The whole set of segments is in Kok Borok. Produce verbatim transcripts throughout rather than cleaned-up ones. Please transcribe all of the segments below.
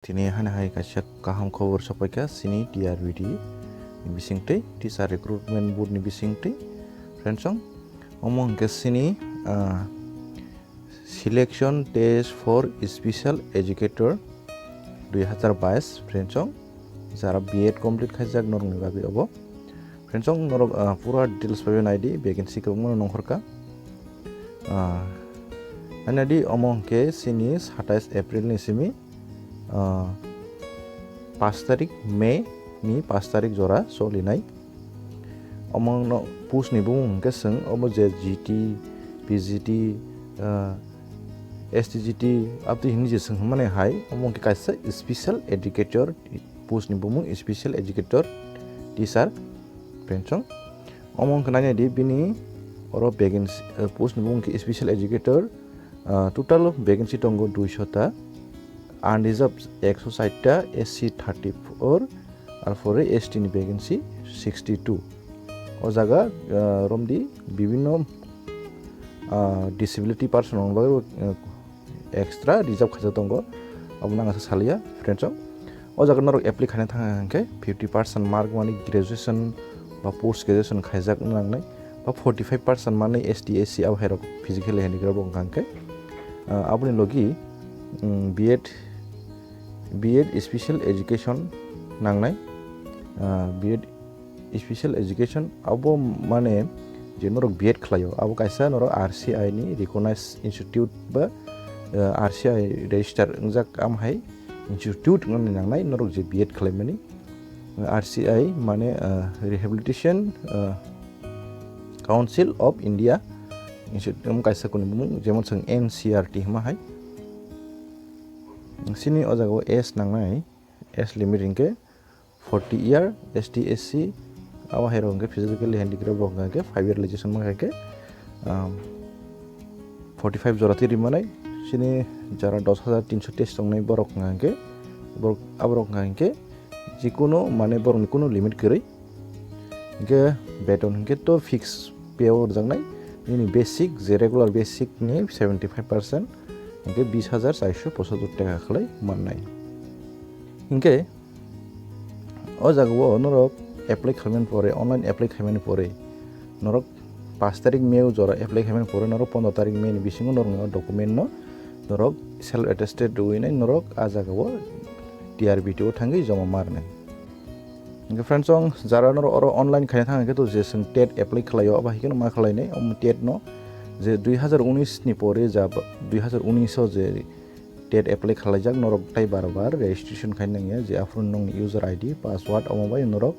Tini hani hai kaisa kaham khobor sopaikha chini T R B T ni bisingtwi, Teacher Recruitment Board ni bisingtwi. Friends song, omo hwnkhe chini, ah, Selection Test for Special Educator dui hazar bais, friends song, jara B Ed complete khaijak norokni bagwi obo. Friends song, norok, ah, pura details bai naidi, vacancy kwbangma nongkhorkha. Ah, ani naidi omo hwnkhe chini satais April ni simi, ah, pash tarik May ni pash tarik jora solinai. Omo no post ni bumung hwnkhe chwng omo je G T, P G T, ah, S T G T, abtwi hwnwi je chwng hwnmani hai, omo hwnkhe kaisa special educator, post ni bumung special educator teacher, friends song. Omo hwnkhe nainai di bini oro vacancy, ah, post ni bumung khe special educator, ah, total vacancy tongo duisho ta, unreserved ekso sait ta, S C thirty four, ar pore S T ni vacancy sixty two. O jaga, ah, romdi bibinno, ah, disability person rokni bagwi, ah, extra reserve khaijak tongo, abo nang asa salia, friends song. O jaga norok apply khaina thang kha hwnkhe fifty percent mark mani graduation ba post graduation khaijak nangnai, ba forty five percent mani S T, S C abo hai rok physically handicraft rok wngkha hwnkhe, ah, aboni logi, mm, B Ed, B Ed special education nangnai, ah, B Ed special education abo mane je norok B Ed khlaio, abo kaisa norok R C I ni recognized institute ba, ah, R C I register wngjak, am hai institute wngmani nangnai norok je B Ed khlaimani. R C I mane, ah, Rehabilitation, ah, Council of India, institute wng kaisa kuni bumung, jemon chwng N C R T hwnma hai. Chini o jaga o age nangnai, age limit hwnkhe forty year, S T, S C, abo hai rok hwnkhe physically handicraft rok hwnkhe five year relaxation ma khaikhe, um, forty five jora twi ri manai. Chini jara dos hajar tinso test tongnai borok hwnkhe, borok, aborok hwnkhe jikunu mane borokni kunu limit kwrwi. Hwnkhe beton hwnkhe to fix pay o rwjaknai, nini basic je regular basic ni seventy five percent hwnkhe bis hajar charso pochottor taka khlai mannai. Hwnkhe o jaga o norok apply khaimani pore, online apply khaimani pore norok pash tarik May o jora apply khaimani pore norok pondro tarik May ni bisingo norokni o document no norok self attested rwinai norok a jaga o T R B T o thangwi joma marnai. Hwnkhe friends song, jara norok oro online khaina thang hwnkhe to je chwng tet apply khlaio, abo hai kheno ma khlainai, omo tet no je dui hazar unis ni pore ja ba-, dui hazar unis o je tet apply khlaijak, norok tai bar bar registration khai nangya, je aphuru nokni user I D, password omo bai norok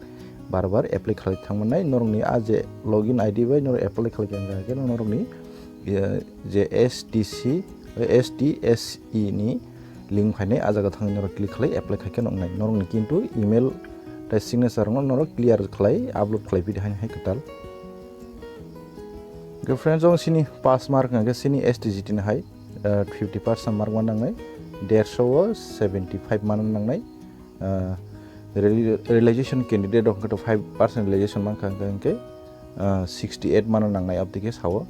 bar bar apply khlai thang mannai, norokni a je login I D bai norok apply khlai kha hwnkhe norokni, eh, je S T C, eh, S T S E ni link phainai, a jaga thangwi norok click khlai apply khai khe noknai. Norokni kintu email tei signature rokno norok clear khlai upload khlai pidi haini hai kwtal. Hwnkhe friends, o chini pass mark hwnkhe chini S T G T ni hai, eh, fifty percent mark ma nangnai, derso o seventy five mana nangnai. Ah, reali-, realization candidate rok hwnkhe to five percent realization mankha, hwnkhe, hwnkhe, ah, sixty eight mana nangnai, aboni khe sao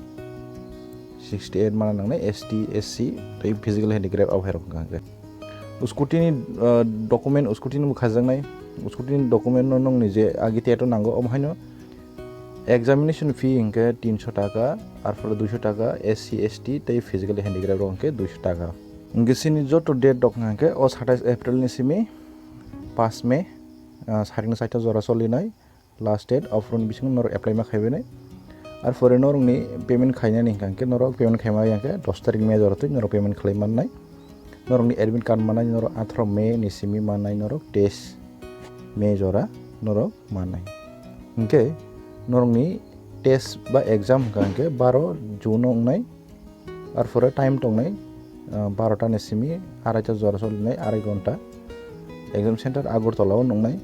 sixty eight mana nangnai, S T, S C tei physical handicraft abo hai rok hwnkha hwnkhe. Scrutiny, ah, document, scrutiny bo khajaknai, scrutiny document no nokni je agi tet o nango, omo haino examination fee hwnkhe tinso taka, arpore duiso taka, S C, S T tei physical handicraft rok hwnkhe duiso taka. Hwnkhe chini joto date rok hwnkhe o satais April ni simi pash May, ah, sarikni chaita jora cholinai last date, aphuru ni bisingo norok apply ma khaibainai. Arpore norokni payment khainani hwnkha hwnkhe norok payment khaima ya hwnkhe dos tarik May jora twi norok payment khlai mannai. Norokni admit card mannai norok atharo May ni simi mannai norok teis May jora norok mannai. Hwnkhe norokni test ba exam hwnkha hwnkhe baro June o wngnai. Arpore time tongnai, ah, barota ni simi araita jora solinai, arai gonta. Exam center Agartala o nungnai,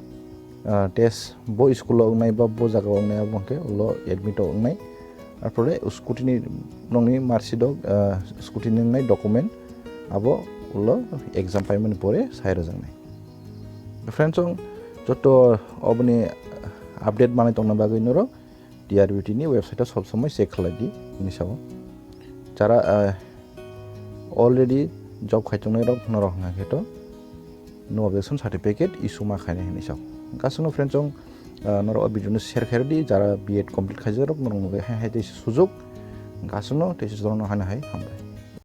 ah, test bo school o wngnai ba bo jaga o wngnai abo hwnkhe ulo admit o wngnai. Arpore scrutiny nokni mark sheet o, ah, scrutiny wngnai document abo ulo exam paimani pore sai rwjaknai. Friends, chwng joto oboni update manwi tongna bagwi norok T R B T ni website o sob somoi check khlai di hwnwi sao. Jara, ah, already job khai tongnai rok norok hwnkha khe to no objection certificate issue ma khainai hinwi sao. Hwnkhe aswkno friends chong, ah, norok o video no share khairwdi, jara B Ed complete khaijakrok norok nugwi hai hai tei sujok, hwnkhe aswkno tei sujokno haino hai hambai.